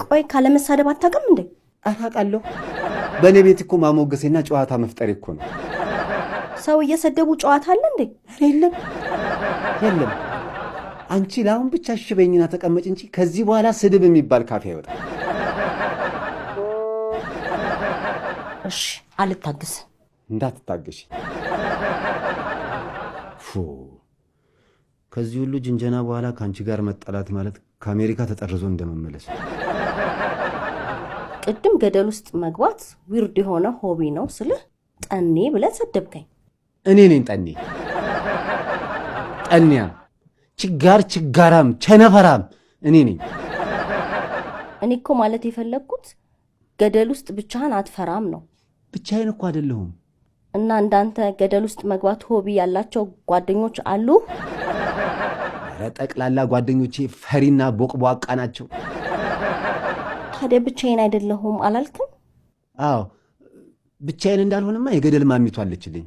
ቆይ ካለመሳደብ አታውቅም እንዴ? አታውቃለሁ። በእኔ ቤት እኮ ማሞገሴና ጨዋታ መፍጠሬ እኮ ነው። ሰው እየሰደቡ ጨዋታ አለ እንዴ? ኧረ የለም የለም። አንቺ ለአሁን ብቻ እሺ በይኝና ተቀመጭ እንጂ ከዚህ በኋላ ስድብ የሚባል ካፌ አይወጣም። እሺ አልታገስ። እንዳትታገሽ። ፉ፣ ከዚህ ሁሉ ጅንጀና በኋላ ከአንቺ ጋር መጣላት ማለት ከአሜሪካ ተጠርዞ እንደመመለስ ነው። ቅድም ገደል ውስጥ መግባት weird የሆነ hobby ነው ስልህ ጠኔ ብለህ ሰደብከኝ። እኔ ነኝ ጠኔ፣ ጠኔያም፣ ችጋር፣ ችጋራም፣ ቸነፈራም እኔ ነኝ። እኔ እኮ ማለት የፈለግኩት ገደል ውስጥ ብቻህን አትፈራም ነው። ብቻዬን እኮ አይደለሁም። እና እንዳንተ ገደል ውስጥ መግባት hobby ያላቸው ጓደኞች አሉ? ኧረ ጠቅላላ ጓደኞቼ ፈሪና ቦቅቧቃ ናቸው። ታዲያ ብቻዬን አይደለሁም አላልክም? አዎ፣ ብቻዬን እንዳልሆንማ የገደል ማሚቱ አለችልኝ።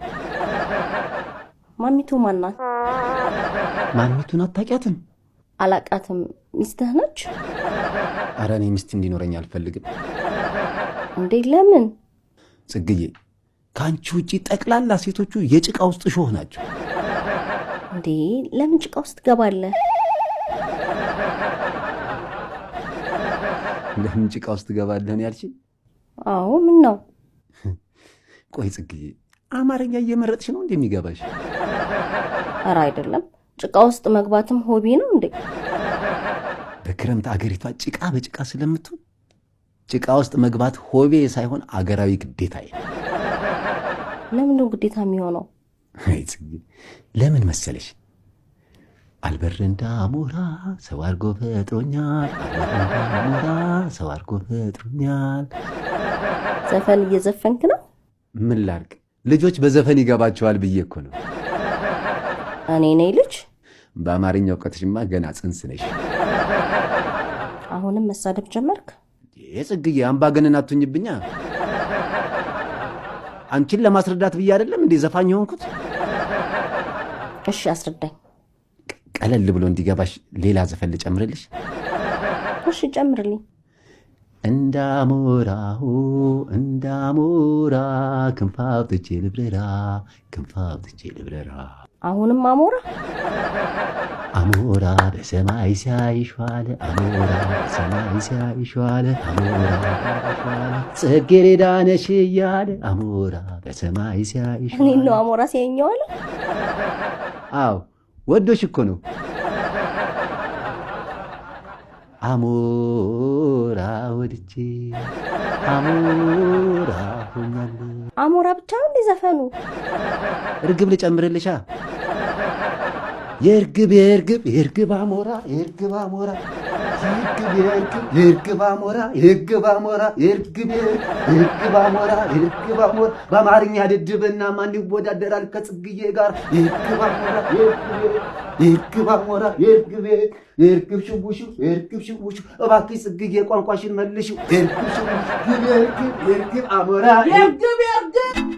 ማሚቱ ማናት? ማሚቱን አታውቂያትም? አላቃትም። ሚስትህ ነች? ኧረ እኔ ሚስት እንዲኖረኝ አልፈልግም። እንዴ ለምን? ጽግዬ፣ ከአንቺ ውጪ ጠቅላላ ሴቶቹ የጭቃ ውስጥ እሾህ ናቸው። እንዴ ለምን ጭቃ ውስጥ ትገባለህ? ለምን ጭቃ ውስጥ ትገባለህ ነው ያልሽኝ? አዎ ምን ነው? ቆይ ጽግዬ፣ አማርኛ እየመረጥሽ ነው እንደሚገባሽ? ኧረ አይደለም። ጭቃ ውስጥ መግባትም hobby ነው እንዴ? በክረምት አገሪቷ ጭቃ በጭቃ ስለምትሆን ጭቃ ውስጥ መግባት hobby ሳይሆን አገራዊ ግዴታዬ ነው። ለምን ነው ግዴታ የሚሆነው? አይ ጽጌ፣ ለምን መሰለሽ? አልበር እንዳሞራ ሰው አድርጎ ፈጥሮኛል። አልበር እንዳሞራ ሰው አድርጎ ፈጥሮኛል። ዘፈን እየዘፈንክ ነው? ምን ላድርግ፣ ልጆች በዘፈን ይገባቸዋል ብዬ እኮ ነው። እኔ ነኝ ልጅ? በአማርኛ እውቀትሽማ ገና ጽንስ ነሽ። አሁንም መሳደብ ጀመርክ? ጽግዬ፣ አምባገነን አትሁኝብኛ። አንቺን ለማስረዳት ብዬ አይደለም እንዴ ዘፋኝ የሆንኩት? እሺ አስረዳኝ። ቀለል ብሎ እንዲገባሽ ሌላ ዘፈን ልጨምርልሽ? እሺ ጨምርልኝ። እንዳሞራሁ እንዳሞራ ክንፍ አውጥቼ ልብረራ፣ ክንፍ አውጥቼ ልብረራ። አሁንም አሞራ? አሞራ በሰማይ ሲያይሽ ዋለ፣ አሞራ በሰማይ ሲያይሽ ዋለ፣ አሞራ ዋለ፣ ጽጌረዳ ነሽ እያለ፣ አሞራ በሰማይ ሲያይሽ እኔን ነው ዋለ። አሞራ ሲያየኝ ዋለ? አዎ ወዶሽ እኮ ነው። አሞራ ወድጄ አሞራ ሆኛለሁ። አሞራ ብቻ ነው እንዴ ዘፈኑ? እርግብ ልጨምርልሻ? የእርግብ የእርግብ የእርግብ አሞራ፣ የእርግብ አሞራ፣ የእርግብ የእርግብ የእርግብ አሞራ፣ የእርግብ አሞራ፣ የእርግብ የእርግብ አሞራ፣ የእርግብ አሞራ። በአማርኛ ድድብና ማን ይወዳደራል ከጽግዬ ጋር? የእርግብ አሞራ፣ የእርግብ አሞራ፣ የእርግብ የእርግብ ሽውሽው፣ የእርግብ ሽውሽው፣ እባክሽ ጽግዬ ቋንቋሽን መልሽው። የእርግብ ሽውሽው፣ የእርግብ የእርግብ አሞራ፣ የእርግብ የእርግብ።